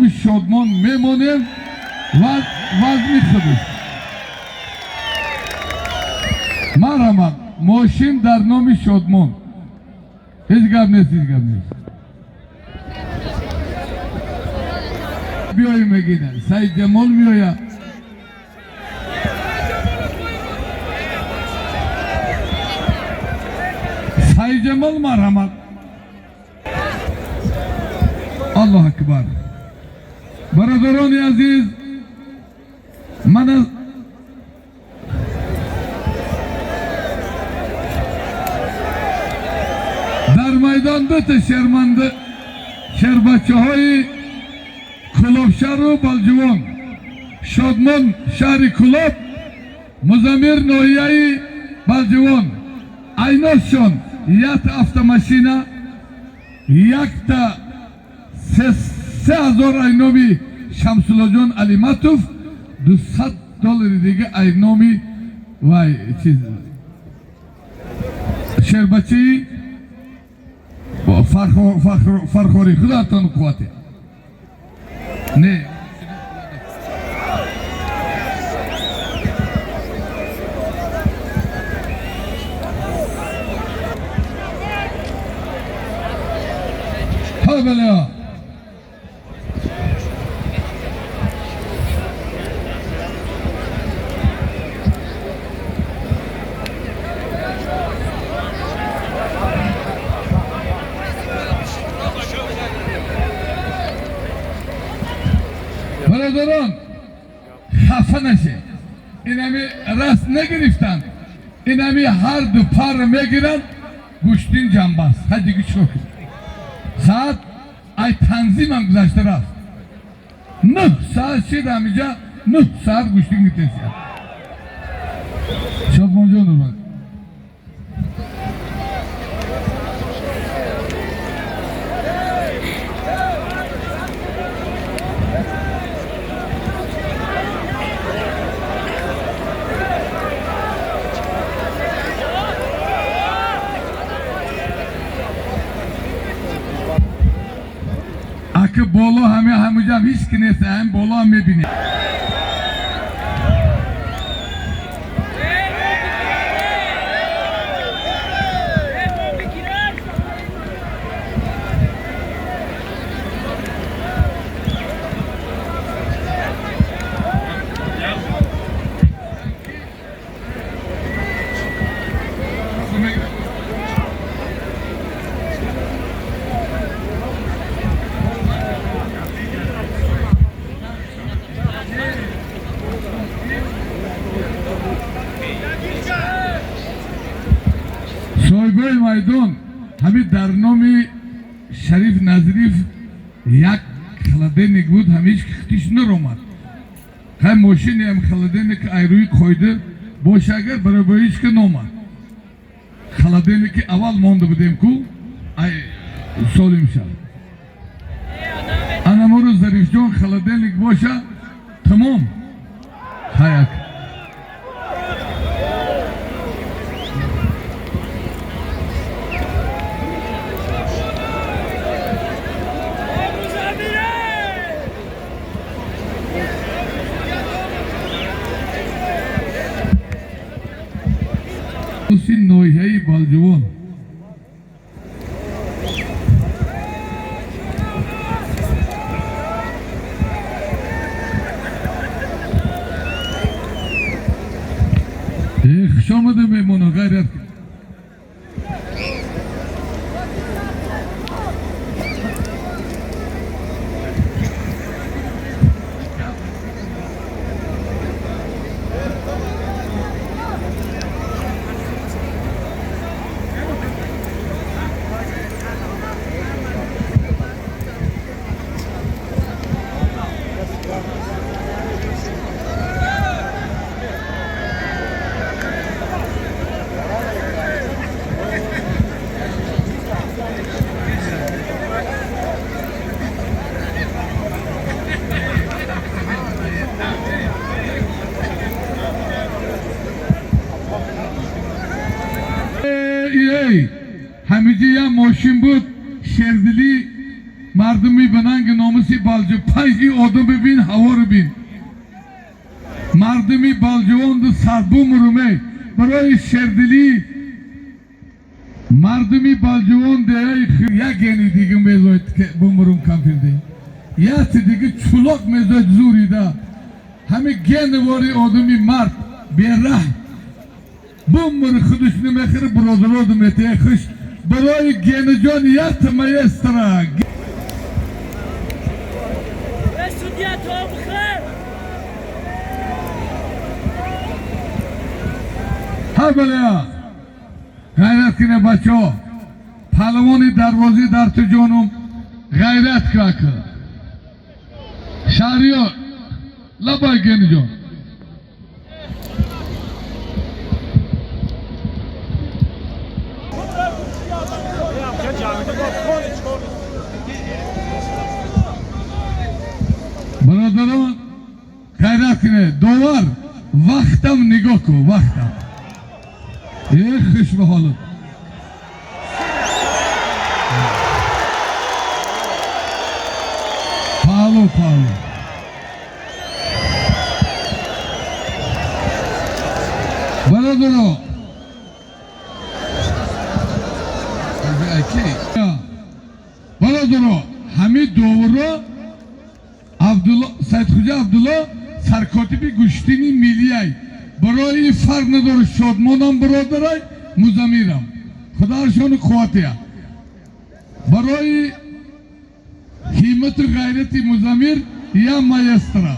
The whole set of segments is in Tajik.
Номи Шодмон мемонем, вазни худаш. Марҳамат, мошин дар номи Шодмон. Ҳеҷ гап нест, ҳеҷ гап нест. Биёем, мегина Саидҷамол меояд. Саидҷамол, марҳамат. Аллоҳ акбар! Бародарони азиз, мана дар майдон дута шерманди, шербачаҳои Кӯлобшаҳру Балҷувон. Шодмон шаҳри Кӯлоб, Музаммир ноҳияи Балҷувон. Айносшон якта автомашина, якта 3000 айноми Шамсуллоҷон Алиматов, 200 доллари дига айноми вай чиз, шербачаи Фархорӣ. Худатон қуввате не. Ҳа, бародарон, хафа нашед. Инами раст нагирифтанд, инами ҳарду пар мегиранд, гӯштин ҷамбаст. Ха, диги чико кунед? Саат ай танзимам гузашта рафт, 9 саат шид. Ҳамиҷа 9 саат гӯштин гирифтесия. Шодмонҷон, урмат. Ака, боло ҳаме, ҳамиҷам ҳеҷ ки нест, ҳам боло ҳам мебинед. Соҳибои майдон, ҳамин дар номи Шариф Назриф як холодильник буд, ҳамиш хитиш наромад. Хай, мошиниам холодильник айрӯи қоида боша, агар барои ҳеч ки номад. Холодильники аввал монда будем ку, ай солим шав. Анамору Зарифҷон холодильник боша, тамом. Хаяк. Уси ноҳияи Балҷувон. Хуш омада, меҳмоно, ғайрат. Эй, ҳамиҷи як мошин буд, Шердилӣ. Мардуми ба нанги номуси Балҷу панҷ одам бибин, ҳаворо бин. Мардуми Балҷувонду сарбумуруме барои шердилӣ мардуми Балҷувон деҳаи як гени дига мезоид бумурум кампирде. Яти дига чулоқ мезоид зурида. Ҳами генвори одами мард бераҳм бумур худаш намехӯра, бародароду метея хуш барои гениҷон ят маэстро. Ҳа балея, ғайрат кине бачаҳо, паҳлавони дарвозӣ дар ту ҷонум, ғайрат кака шаҳриёр лабай гениҷон. Бародарон, ғайрат кине, довар вақтам нигоҳ кун, вақтам. Э, хуш ба ҳолат. Паҳлу, паҳлу. Бародаро, бародаро, ҳамин доварро Абдулло Саидхуҷа Абдулло саркотиби гӯштини миллиай. Барои фарқ надорад, шодмонам бародарай, Музамирам. Худошону қувватия. Барои ҳиммату ғайрати Музамир я маэстро.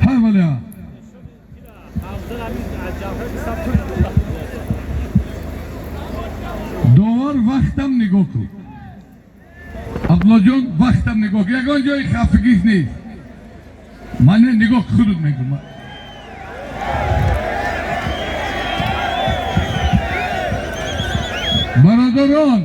Ҳа бале. Довар вақтам нигоҳ кун. Абдуллоҷон, вақтам нигоҳ кун. Ягон ҷои хафагиш нест. Ман нигоҳ худут мекунам. Бародарон,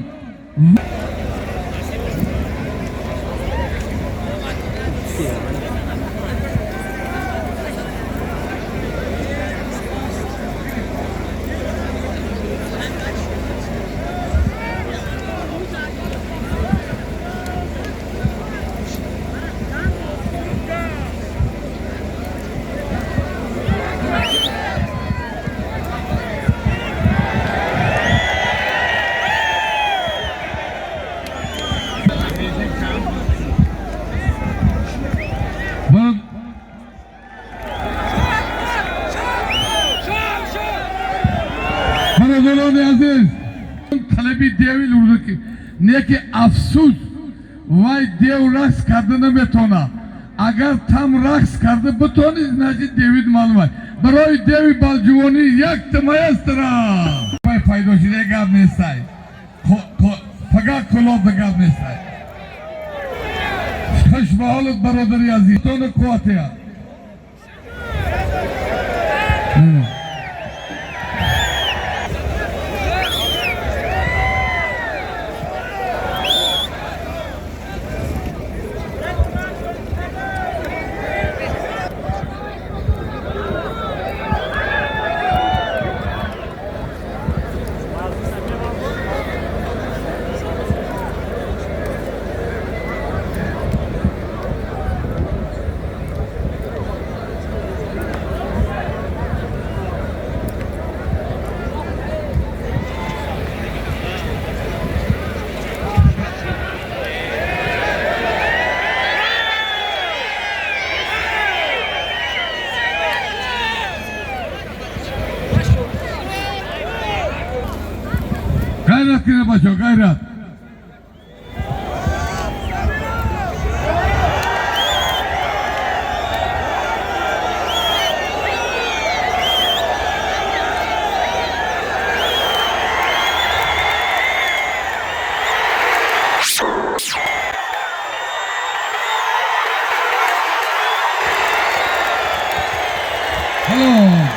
бародарони азиз, талаби деви лурдуки не ки афсӯс, вай дев рақс карда наметавонад. Агар там рақс карда битонӣ, значит девид маълум аст. Барои деви Балҷувонӣ якта маэстро. Вай пайдо шуда гап нестай. Фақат кулоб гап нестай. Хуш ба ҳолат, бародари азиз. Тону қувватия. Ғайрат кине бачаҳо, ғайрат. Ҳало.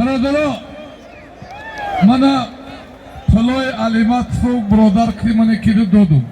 Бародаро, мана пулои Алиматову биродар ки мана киду додум.